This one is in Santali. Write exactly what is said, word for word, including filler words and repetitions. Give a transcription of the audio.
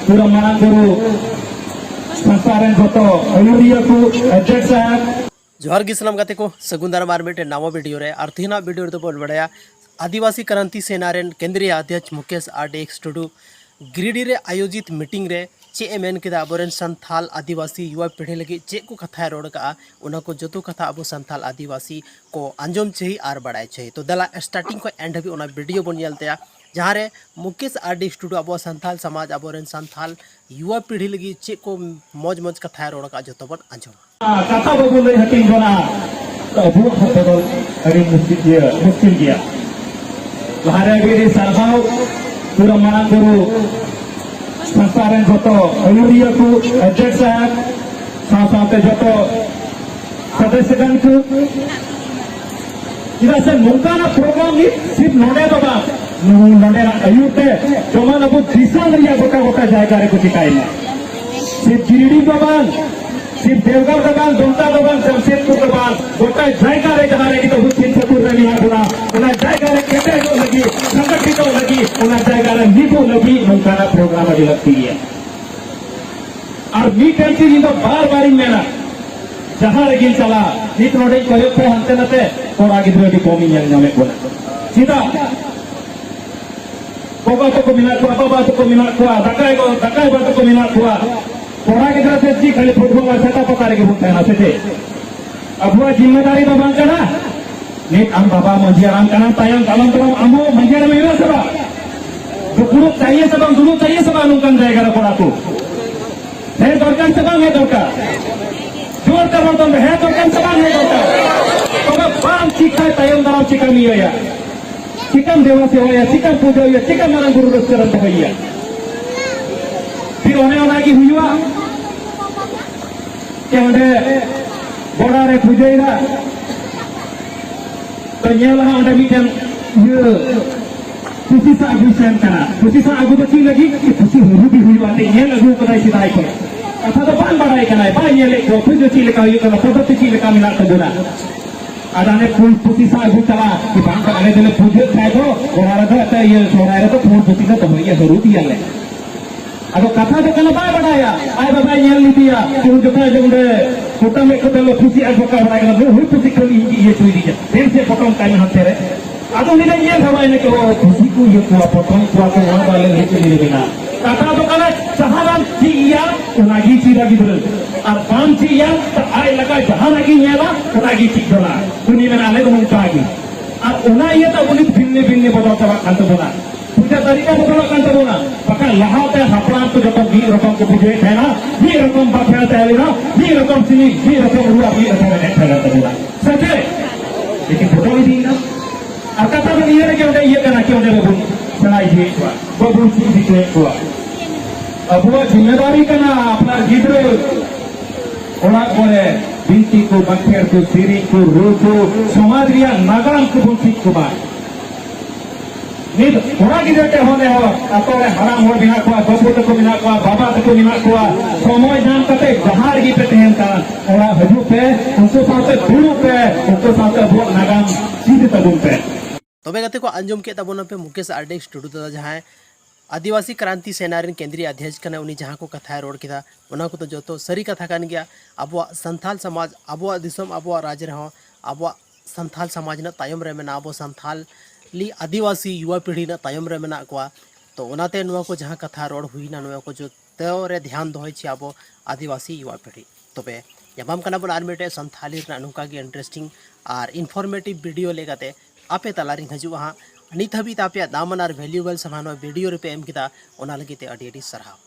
ᱯᱩᱨᱟᱹ ᱢᱟᱨᱟᱝ ᱵᱩᱨᱩ ᱥᱟᱶᱛᱟ ᱨᱮᱱ ᱡᱚᱛᱚ ᱟᱹᱭᱩᱨᱤᱭᱟᱹ ᱠᱚ, ᱮᱡᱮᱱᱴ ᱥᱟᱦᱮᱵᱽ᱾ ᱡᱚᱦᱟᱨ ᱜᱮ ᱥᱟᱱᱟᱢ ᱜᱟᱛᱮ ᱠᱚ, ᱥᱟᱹᱜᱩᱱ ᱫᱟᱨᱟᱢ ᱟᱨ ᱢᱤᱫᱴᱮᱱ ᱱᱟᱣᱟ ᱵᱷᱤᱰᱤᱭᱳ ᱨᱮ᱾ ᱟᱨ ᱛᱮᱦᱮᱧᱟᱜ ᱵᱷᱤᱰᱤᱭᱳ ᱨᱮᱫᱚ ᱵᱚᱱ ᱵᱟᱲᱟᱭᱟ ᱟᱹᱫᱤᱵᱟᱹᱥᱤ ᱠᱨᱟᱱᱛᱤ ᱥᱮᱱᱟ ᱨᱮᱱ ᱠᱮᱱᱫᱨᱤᱭ ᱚᱫᱷᱭᱚᱠᱥ ᱢᱩᱠᱮᱥ ᱟᱨ ᱰᱤ ᱮᱠᱥ ᱴᱩᱰᱩ ᱜᱤᱨᱤᱰᱤ ᱨᱮ ᱟᱭᱳᱡᱤᱛ ᱢᱤᱴᱤᱝ ᱨᱮ ᱪᱮᱫ ᱮ ᱢᱮᱱ ᱠᱮᱫᱟ, ᱟᱵᱚᱨᱮᱱ ᱥᱟᱱᱛᱷᱟᱞ ᱟᱹᱫᱤᱵᱟᱹᱥᱤ ᱭᱩᱣᱟ ᱯᱤᱲᱦᱤ ᱞᱟᱹᱜᱤᱫ ᱪᱮᱫ ᱠᱚ ᱠᱟᱛᱷᱟᱭ ᱨᱚᱲ ᱠᱟᱜᱼᱟ, ᱚᱱᱟ ᱠᱚ ᱡᱚᱛᱚ ᱠᱟᱛᱷᱟ ᱟᱵᱚ ᱥᱟᱱᱛᱷᱟᱞ ᱟᱹᱫᱤᱵᱟᱹᱥᱤ ᱠᱚ ᱟᱸᱡᱚᱢ ᱪᱟᱹᱦᱤ ᱟᱨ ᱵᱟᱲᱟᱭ ᱪᱟᱹᱦᱤ᱾ ᱛᱚ ᱫᱮᱞᱟ, ᱥᱴᱟᱨᱴᱤᱝ ᱠᱷᱚᱱ ᱮᱱᱰ ᱫᱷᱟᱹᱵᱤᱡ ᱚᱱᱟ ᱵᱷᱤᱰᱤᱭᱳ ᱵᱚᱱ ᱧᱮᱞ ᱛᱟᱭᱟ, ᱡᱟᱦᱟᱸ ᱨᱮ ᱢᱩᱠᱮᱥ ᱟᱨ ᱰᱤ ᱮᱠᱥ ᱴᱩᱰᱩ ᱟᱵᱚ ᱥᱟᱱᱛᱷᱟᱞ ᱥᱚᱢᱟᱡᱽ, ᱟᱵᱚᱨᱮᱱ ᱥᱟᱱᱛᱷᱟᱞ ᱭᱩᱣᱟ ᱯᱤᱲᱦᱤ ᱞᱟᱹᱜᱤᱫ ᱪᱮᱫ ᱠᱚ ᱢᱚᱡᱽ ᱢᱚᱡᱽ ᱠᱟᱛᱷᱟᱭ ᱨᱚᱲ ᱠᱟᱜᱼᱟ, ᱡᱚᱛᱚ ᱵᱚᱱ ᱟᱸᱡᱚᱢᱟ᱾ ᱠᱟᱛᱷᱟ ᱵᱟᱵᱚᱱ ᱞᱟᱹᱭ ᱦᱟᱹᱴᱤᱧ ᱡᱚᱱᱟ, ᱛᱚ ᱟᱵᱚᱣᱟᱜ ᱦᱚᱸ ᱵᱚᱫᱚᱞ ᱟᱹᱰᱤ ᱢᱩᱥᱠᱤᱞ, ᱤᱭᱟᱹ, ᱢᱩᱥᱠᱤᱞ ᱜᱮᱭᱟ᱾ ᱞᱟᱦᱟᱨᱮ ᱟᱹᱰᱤ ᱟᱹᱰᱤ ᱥᱟᱨᱦᱟᱣ ᱯᱩᱨᱟᱹ ᱢᱟᱨᱟᱝ ᱵᱩᱨᱩ ᱥᱟᱶᱛᱟ ᱨᱮᱱ ᱡᱚᱛᱚ ᱟᱹᱭᱩᱨᱤᱭᱟᱹ ᱠᱚ, ᱮᱡᱮᱱᱴ ᱥᱟᱦᱮᱵᱽ, ᱥᱟᱶ ᱥᱟᱶᱛᱮ ᱡᱚᱛᱚ ᱥᱚᱫᱚᱥᱥᱚ ᱜᱟᱱ ᱠᱚ᱾ ᱪᱮᱫᱟᱜ ᱥᱮ ᱱᱚᱝᱠᱟᱱᱟᱜ ᱯᱨᱳᱜᱨᱟᱢ ᱱᱤᱛ ᱥᱤᱨᱯ ᱱᱚᱰᱮ ᱫᱚ ᱵᱟᱝ, ᱱᱚᱰᱮᱱᱟᱜ ᱟᱹᱭᱩᱨ ᱛᱮ ᱡᱮᱢᱚᱱ ᱟᱵᱚ ᱫᱤᱥᱚᱢ ᱨᱮᱭᱟᱜ ᱜᱚᱴᱟ ᱜᱚᱴᱟ ᱡᱟᱭᱜᱟ ᱨᱮᱠᱚ ᱪᱤᱠᱟᱭᱮᱱᱟ᱾ ᱥᱤᱨᱯ ᱜᱤᱨᱤᱰᱤ ᱫᱚ ᱵᱟᱝ, ᱥᱤᱨᱯ ᱫᱮᱣᱜᱟᱲ ᱫᱚ ᱵᱟᱝ, ᱫᱩᱢᱠᱟ ᱫᱚ ᱵᱟᱝ, ᱡᱟᱢᱥᱮᱫᱽᱯᱩᱨ ᱫᱚ ᱵᱟᱝ, ᱜᱚᱴᱟ ᱡᱟᱭᱜᱟ ᱨᱮ ᱡᱟᱦᱟᱸ ᱨᱮ ᱱᱤᱛᱚᱜ ᱦᱩᱭ ᱪᱤᱱ ᱪᱷᱟᱹᱛᱩᱨ ᱨᱮ ᱢᱮᱱᱟᱜ ᱵᱚᱱᱟ, ᱚᱱᱟ ᱡᱟᱭᱜᱟ ᱨᱮ ᱠᱮᱴᱮᱡᱚᱜ ᱞᱟᱹᱜᱤᱫ, ᱥᱚᱝᱜᱚᱴᱷᱤᱛᱚᱜ ᱞᱟᱹᱜᱤᱫ, ᱚᱱᱟ ᱡᱟᱭᱜᱟ ᱨᱮ ᱢᱤᱫᱚᱜ ᱞᱟᱹᱜᱤᱫ ᱱᱚᱝᱠᱟᱱᱟᱜ ᱯᱨᱳᱜᱨᱟᱢ ᱟᱹᱰᱤ ᱞᱟᱹᱠᱛᱤ ᱜᱮᱭᱟ᱾ ᱟᱨ ᱢᱤᱫᱴᱮᱱ ᱪᱤᱡᱽ ᱤᱧ ᱫᱚ ᱵᱟᱨ ᱵᱟᱨᱤᱧ ᱢᱮᱱᱟ, ᱡᱟᱦᱟᱸ ᱨᱮᱜᱮᱧ ᱪᱟᱞᱟᱜ, ᱱᱤᱛ ᱱᱚᱰᱮᱧ ᱠᱚᱭᱚᱜ ᱯᱮ ᱦᱟᱱᱛᱮ ᱱᱟᱛᱮ, ᱠᱚᱲᱟ ᱜᱤᱫᱽᱨᱟᱹ ᱟᱹᱰᱤ ᱠᱚᱢᱤᱧ ᱧᱮᱞ ᱧᱟᱢᱮᱫ ᱵᱚᱱᱟ᱾ ᱪᱮᱫᱟᱜ? ᱜᱚᱜᱚ ᱛᱟᱠᱚ ᱢᱮᱱᱟᱜ ᱠᱚᱣᱟ, ᱵᱟᱵᱟ ᱛᱟᱠᱚ ᱢᱮᱱᱟᱜ ᱠᱚᱣᱟ, ᱫᱟᱠᱟᱭ ᱜᱚ-, ᱫᱟᱠᱟᱭ ᱵᱟ ᱛᱟᱠᱚ ᱢᱮᱱᱟᱜ ᱠᱚᱣᱟ᱾ ᱠᱚᱲᱟ ᱜᱤᱫᱽᱨᱟᱹ ᱛᱮ ᱪᱮᱫ ᱠᱷᱟᱹᱞᱤ ᱯᱷᱩᱴᱵᱚᱞ ᱟᱨ ᱪᱷᱟᱛᱟ ᱯᱟᱛᱟ ᱨᱮᱜᱮ ᱵᱚᱱ ᱛᱟᱦᱮᱱᱟ ᱥᱮ ᱪᱮᱫ? ᱟᱵᱚᱣᱟᱜ ᱡᱤᱢᱢᱮᱫᱟᱨᱤ ᱫᱚ ᱵᱟᱝ ᱠᱟᱱᱟ? ᱱᱤᱛ ᱟᱢ ᱵᱟᱵᱟ ᱢᱟᱺᱡᱷᱤ ᱦᱟᱲᱟᱢ ᱠᱟᱱᱟᱢ, ᱛᱟᱭᱚᱢ ᱫᱟᱨᱟᱢ ᱫᱟᱨᱟᱢ ᱟᱢ ᱦᱚᱸ ᱢᱟᱺᱡᱷᱤ ᱦᱟᱲᱟᱢ ᱦᱩᱭᱩᱜᱼᱟ ᱥᱮ ᱵᱟᱝ? ᱫᱩᱯᱲᱩᱵ ᱪᱟᱦᱤᱭᱮ ᱥᱮ ᱵᱟᱝ, ᱫᱩᱲᱩᱵ ᱪᱟᱦᱤᱭᱮ ᱥᱮ ᱵᱟᱝ ᱱᱚᱝᱠᱟᱱ ᱡᱟᱭᱜᱟ ᱨᱮ ᱠᱚᱲᱟ ᱠᱚ? ᱦᱮᱸ ᱫᱚᱨᱠᱟᱨ ᱥᱮ ᱵᱟᱝ ᱦᱮᱸ ᱫᱚᱨᱠᱟᱨ? ᱡᱳᱨ ᱛᱮ ᱨᱚᱲ ᱛᱟᱵᱚᱱ ᱯᱮ, ᱦᱮᱸ ᱫᱚᱨᱠᱟᱨ ᱥᱮ ᱵᱟᱝ ᱦᱮᱸ ᱫᱚᱨᱠᱟᱨ? ᱛᱚᱵᱮ ᱵᱟᱝ ᱴᱷᱤᱠ ᱠᱷᱟᱡ ᱛᱟᱭᱚᱢ ᱫᱟᱨᱟᱢ ᱪᱤᱠᱟᱢ ᱤᱭᱟᱹᱭᱟ? ᱪᱤᱠᱟᱢ ᱫᱮᱵᱟ ᱥᱮᱵᱟᱭᱟ? ᱪᱤᱠᱟᱢ ᱯᱩᱡᱟᱹᱭᱟ? ᱪᱤᱠᱟᱢ ᱢᱟᱨᱟᱝ ᱵᱩᱨᱩ ᱨᱟᱹᱥᱠᱟᱹ ᱨᱮᱢ ᱫᱚᱦᱚᱭᱮᱭᱟ? ᱯᱷᱤᱨ ᱚᱱᱮ ᱚᱱᱟ ᱜᱮ ᱦᱩᱭᱩᱜᱼᱟ᱾ ᱪᱮ ᱚᱸᱰᱮ ᱵᱚᱰᱟ ᱨᱮ ᱯᱩᱡᱟᱹᱭᱮᱫᱟ, ᱛᱚ ᱧᱮᱞ ᱦᱟᱸᱜ ᱚᱸᱰᱮ ᱢᱤᱫᱴᱮᱱ ᱤᱭᱟᱹ ᱯᱩᱥᱤ ᱥᱟᱜ ᱟᱹᱜᱩᱭ ᱥᱮᱱ ᱠᱟᱱᱟ᱾ ᱯᱩᱥᱤ ᱥᱟᱜ ᱟᱹᱜᱩ ᱫᱚ ᱪᱮᱫ ᱞᱟᱹᱜᱤᱫ? ᱯᱩᱥᱤ ᱦᱩᱲᱩ ᱜᱮ ᱦᱩᱭᱩᱜᱼᱟ, ᱛᱮ ᱧᱮᱞ ᱟᱹᱜᱩ ᱠᱟᱫᱟᱭ ᱥᱮᱫᱟᱭ ᱠᱷᱚᱱ᱾ ᱠᱟᱛᱷᱟ ᱫᱚ ᱵᱟᱝ ᱵᱟᱲᱟᱭ ᱠᱟᱱᱟᱭ, ᱵᱟᱭ ᱧᱮᱞᱮᱫ ᱠᱚᱣᱟ ᱯᱩᱡᱟᱹ ᱪᱮᱫ ᱞᱮᱠᱟ ᱦᱩᱭᱩᱜ ᱠᱟᱱᱟ, ᱯᱚᱫᱽᱫᱷᱚᱛᱤ ᱪᱮᱫ ᱞᱮᱠᱟ ᱢᱮᱱᱟᱜ ᱛᱟᱵᱚᱱᱟ᱾ ᱟᱫᱚ ᱦᱟᱱᱮ ᱯᱩ-, ᱯᱩᱥᱤ ᱥᱟᱜ ᱟᱹᱜᱩ ᱪᱟᱞᱟᱜ ᱠᱤ ᱵᱟᱝ, ᱟᱞᱮ ᱫᱚᱞᱮ ᱯᱩᱡᱟᱹᱜ ᱠᱷᱟᱡ ᱫᱚ ᱚᱲᱟᱜ ᱨᱮᱫᱚ ᱮᱴᱟᱜ ᱤᱭᱟᱹ ᱥᱚᱦᱨᱟᱭ ᱨᱮᱫᱚ ᱯᱩᱸᱰ ᱯᱩᱥᱤ ᱞᱮ ᱫᱚᱦᱚᱭᱮᱭᱟ, ᱦᱟᱹᱨᱩᱵ ᱮᱭᱟᱞᱮ᱾ ᱟᱫᱚ ᱠᱟᱛᱷᱟ ᱫᱚ ᱠᱟᱱᱟ ᱵᱟᱭ ᱵᱟᱰᱟᱭᱟ, ᱟᱡ ᱵᱟᱵᱟᱭ ᱧᱮᱞ ᱞᱮᱫᱮᱭᱟ, ᱩᱱ ᱡᱚᱠᱷᱟᱡ ᱫᱚ ᱚᱸᱰᱮ ᱠᱩᱴᱟᱹᱢ ᱢᱮᱫ ᱠᱚᱛᱮ ᱞᱮ ᱠᱩᱥᱤ ᱟᱨ ᱵᱚᱠᱟ ᱵᱟᱲᱟᱭ ᱠᱟᱱᱟ, ᱱᱩᱭ ᱦᱩᱭ ᱠᱩᱥᱤ ᱠᱷᱟᱹᱞᱤ ᱤᱧ ᱜᱮ ᱤᱭᱟᱹ ᱦᱚᱪᱚᱭᱮᱫᱤᱧᱟ, ᱰᱷᱮᱨ ᱥᱮ ᱯᱚᱴᱚᱢ ᱠᱟᱭ ᱢᱮ ᱦᱟᱱᱛᱮ ᱨᱮ᱾ ᱟᱫᱚ ᱩᱱᱤ ᱫᱚᱭ ᱧᱮᱞ ᱦᱟᱨᱟᱭᱮᱱᱟ ᱠᱤ, ᱚ, ᱠᱩᱥᱤ ᱠᱚ ᱤᱭᱟᱹ ᱠᱚᱣᱟ, ᱯᱚᱴᱚᱢ ᱠᱚᱣᱟ ᱠᱚ, ᱱᱚᱣᱟ ᱫᱚ ᱟᱞᱮ ᱞᱟᱹᱜᱤᱫ ᱠᱟᱹᱢᱤ ᱨᱮ ᱢᱮᱱᱟᱜᱼᱟ᱾ ᱠᱟᱛᱷᱟ ᱫᱚ ᱠᱟᱱᱟ, ᱡᱟᱦᱟᱸ ᱵᱟᱢ ᱪᱮᱫ ᱜᱮᱭᱟ, ᱚᱱᱟᱜᱮ ᱪᱮᱫᱟ ᱜᱤᱫᱽᱨᱟᱹ᱾ ᱟᱨ ᱵᱟᱢ ᱪᱮᱫ ᱜᱮᱭᱟ, ᱛᱚ ᱟᱡ ᱞᱮᱠᱟ ᱡᱟᱦᱟᱱᱟᱜ ᱜᱮ ᱧᱮᱞᱟ, ᱚᱱᱟᱜᱮ ᱪᱮᱫ ᱡᱚᱱᱟ᱾ ᱩᱱᱤ ᱢᱮᱱᱟ, ᱟᱞᱮ ᱫᱚ ᱱᱚᱝᱠᱟ ᱜᱮ᱾ ᱟᱨ ᱚᱱᱟ ᱤᱭᱟᱹᱛᱮ ᱟᱵᱚ ᱱᱤᱛ ᱵᱷᱤᱱᱱᱮ ᱵᱷᱤᱱᱱᱮ ᱵᱚᱫᱚᱞ ᱪᱟᱵᱟᱜ ᱠᱟᱱ ᱛᱟᱵᱚᱱᱟ᱾ ᱯᱩᱡᱟ ᱛᱟᱹᱨᱤᱠᱟ ᱵᱚᱫᱚᱞᱚᱜ ᱠᱟᱱ ᱛᱟᱵᱚᱱᱟ᱾ ᱵᱟᱠᱷᱟᱱ ᱞᱟᱦᱟᱛᱮ ᱦᱟᱯᱲᱟᱢ ᱠᱚ ᱡᱚᱛᱚ ᱢᱤᱫ ᱨᱚᱠᱚᱢ ᱠᱚ ᱯᱩᱡᱟᱹᱭᱮᱫ ᱛᱟᱦᱮᱱᱟ, ᱢᱤᱫ ᱨᱚᱠᱚᱢ ᱵᱟᱠᱷᱮᱬ ᱛᱟᱦᱮᱸ ᱞᱮᱱᱟ, ᱢᱤᱫ ᱨᱚᱠᱚᱢ ᱥᱮᱨᱮᱧ, ᱢᱤᱫ ᱨᱚᱠᱚᱢ ᱨᱩ ᱟᱨ ᱢᱤᱫ ᱨᱚᱠᱚᱢ ᱮᱱᱮᱡ ᱛᱟᱦᱮᱸ ᱠᱟᱱ ᱛᱟᱵᱚᱱᱟ᱾ ᱥᱮ ᱪᱮᱫ? ᱞᱮᱠᱤᱱ ᱵᱚᱫᱚᱞ ᱤᱫᱤᱭᱮᱱᱟ᱾ ᱟᱨ ᱠᱟᱛᱷᱟ ᱫᱚ ᱱᱤᱭᱟᱹ ᱨᱮᱜᱮ ᱚᱸᱰᱮ ᱤᱭᱟᱹ ᱠᱟᱱᱟ ᱠᱤ, ᱚᱸᱰᱮ ᱵᱟᱵᱚᱱ ᱥᱮᱬᱟ ᱤᱫᱤᱭᱮᱫ ᱠᱚᱣᱟ, ᱵᱟᱵᱚᱱ ᱪᱮᱫ ᱤᱫᱤ ᱦᱚᱪᱚᱭᱮᱫ ᱠᱚᱣᱟ᱾ ᱟᱵᱚᱣᱟᱜ ᱡᱤᱢᱢᱮᱫᱟᱨᱤ ᱠᱟᱱᱟ ᱟᱯᱱᱟᱨ ᱜᱤᱫᱽᱨᱟᱹ ᱚᱲᱟᱜ ᱠᱚᱨᱮ ᱵᱤᱱᱛᱤ ᱠᱚ, ᱵᱟᱠᱷᱮᱬ ᱠᱚ, ᱥᱮᱨᱮᱧ ᱠᱚ, ᱨᱩ ᱠᱚ, ᱥᱚᱢᱟᱡᱽ ᱨᱮᱭᱟᱜ ᱱᱟᱜᱟᱢ ᱠᱚᱵᱚᱱ ᱪᱮᱫ ᱠᱚᱢᱟ᱾ ᱱᱤᱛ ᱠᱚᱲᱟ ᱜᱤᱫᱽᱨᱟᱹ ᱴᱷᱮᱱ ᱦᱚᱸ ᱱᱮᱦᱚᱨ, ᱟᱛᱳ ᱨᱮ ᱦᱟᱲᱟᱢ ᱦᱚᱲ ᱢᱮᱱᱟᱜ ᱠᱚᱣᱟ, ᱵᱟᱹᱵᱩ ᱛᱟᱠᱚ ᱢᱮᱱᱟᱜ ᱠᱚᱣᱟ, ᱵᱟᱵᱟ ᱛᱟᱠᱚ ᱢᱮᱱᱟᱜ ᱠᱚᱣᱟ, ᱥᱚᱢᱚᱭ ᱧᱟᱢ ᱠᱟᱛᱮ ᱡᱟᱦᱟᱸ ᱨᱮᱜᱮ ᱯᱮ ᱛᱟᱦᱮᱱ ᱠᱟᱱ, ᱚᱲᱟᱜ ᱦᱤᱡᱩᱜ ᱯᱮ, ᱩᱱᱠᱩ ᱥᱟᱶᱛᱮ ᱫᱩᱲᱩᱵ ᱯᱮ, ᱩᱱᱠᱩ ᱥᱟᱶᱛᱮ ᱟᱵᱚᱣᱟᱜ ᱱᱟᱜᱟᱢ ᱪᱮᱫ ᱛᱟᱵᱚᱱ ᱯᱮ᱾ ᱛᱚᱵᱮ ᱜᱟᱛᱮ ᱠᱚ, ᱟᱸᱡᱚᱢ ᱠᱮᱫ ᱛᱟᱵᱚᱱᱟᱯᱮ ᱢᱩᱠᱮᱥ ᱟᱨ ᱰᱤ ᱮᱠᱥ ᱴᱩᱰᱩ ᱫᱟᱫᱟ, ᱡᱟᱦᱟᱸᱭ ᱟᱹᱫᱤᱵᱟᱹᱥᱤ ᱠᱨᱟᱱᱛᱤ ᱥᱮᱱᱟ ᱨᱮᱱ ᱠᱮᱱᱫᱨᱤᱭ ᱚᱫᱷᱭᱚᱠᱥ ᱠᱟᱱᱟᱭ, ᱩᱱᱤ ᱡᱟᱦᱟᱸ ᱠᱚ ᱠᱟᱛᱷᱟᱭ ᱨᱚᱲ ᱠᱮᱫᱟ, ᱚᱱᱟ ᱠᱚᱫᱚ ᱡᱚᱛᱚ ᱥᱟᱹᱨᱤ ᱠᱟᱛᱷᱟ ᱠᱟᱱ ᱜᱮᱭᱟ᱾ ᱟᱵᱚᱣᱟᱜ ᱥᱟᱱᱛᱟᱞ ᱥᱚᱢᱟᱡᱽ, ᱟᱵᱚᱣᱟᱜ ᱫᱤᱥᱚᱢ, ᱟᱵᱚᱣᱟᱜ ᱨᱟᱡᱽ ᱨᱮᱦᱚᱸ ᱟᱵᱚᱣᱟᱜ ᱥᱟᱱᱛᱟᱞ ᱥᱚᱢᱟᱡᱽ ᱨᱮᱱᱟᱜ ᱛᱟᱭᱚᱢ ᱨᱮ ᱢᱮᱱᱟᱜᱼᱟ, ᱟᱵᱚ ᱥᱟᱱᱛᱟᱞᱤ ᱟᱹᱫᱤᱵᱟᱹᱥᱤ ᱭᱩᱣᱟ ᱯᱤᱲᱦᱤ ᱨᱮᱱᱟᱜ ᱛᱟᱭᱚᱢ ᱨᱮ ᱢᱮᱱᱟᱜ ᱠᱚᱣᱟ᱾ ᱛᱚ ᱚᱱᱟᱛᱮ ᱱᱚᱣᱟ ᱠᱚ ᱡᱟᱦᱟᱸ ᱠᱟᱛᱷᱟ ᱨᱚᱲ ᱦᱩᱭᱱᱟ, ᱱᱚᱣᱟ ᱠᱚ ᱡᱚᱛᱚ ᱨᱮ ᱫᱷᱮᱭᱟᱱ ᱫᱚᱦᱚᱭ ᱪᱮ ᱟᱵᱚ ᱟᱹᱫᱤᱵᱟᱹᱥᱤ ᱭᱩᱣᱟ ᱯᱤᱲᱦᱤ᱾ ᱛᱚᱵᱮ ᱧᱟᱯᱟᱢ ᱠᱟᱱᱟ ᱵᱚᱱ ᱟᱨ ᱢᱤᱫᱴᱮᱡ ᱥᱟᱱᱛᱷᱟᱞᱤ ᱨᱮᱱᱟᱜ ᱱᱚᱝᱠᱟ ᱜᱮ ᱤᱱᱴᱟᱨᱮᱥᱴᱤᱝ ᱟᱨ ᱤᱱᱯᱷᱚᱨᱢᱮᱴᱤᱵᱷ ᱵᱷᱤᱰᱤᱭᱳ ᱞᱮᱠᱟᱛᱮ ᱟᱯᱮ ᱛᱟᱞᱟᱨᱤᱧ ᱦᱤᱡᱩᱜᱼᱟ ᱦᱟᱸᱜ᱾ ᱱᱤᱛ ᱦᱟᱹᱵᱤᱡ ᱛᱮ ᱟᱯᱮᱭᱟᱜ ᱫᱟᱢᱟᱱ ᱟᱨ ᱵᱷᱮᱞᱩᱭᱮᱵᱚᱞ ᱥᱚᱢᱚᱭ ᱱᱚᱣᱟ ᱵᱷᱤᱰᱤᱭᱳ ᱨᱮᱯᱮ ᱮᱢ ᱠᱮᱫᱟ, ᱚᱱᱟ ᱞᱟᱹᱜᱤᱫ ᱛᱮ ᱟᱹᱰᱤ ᱟᱹᱰᱤ ᱥᱟᱨᱦᱟᱣ᱾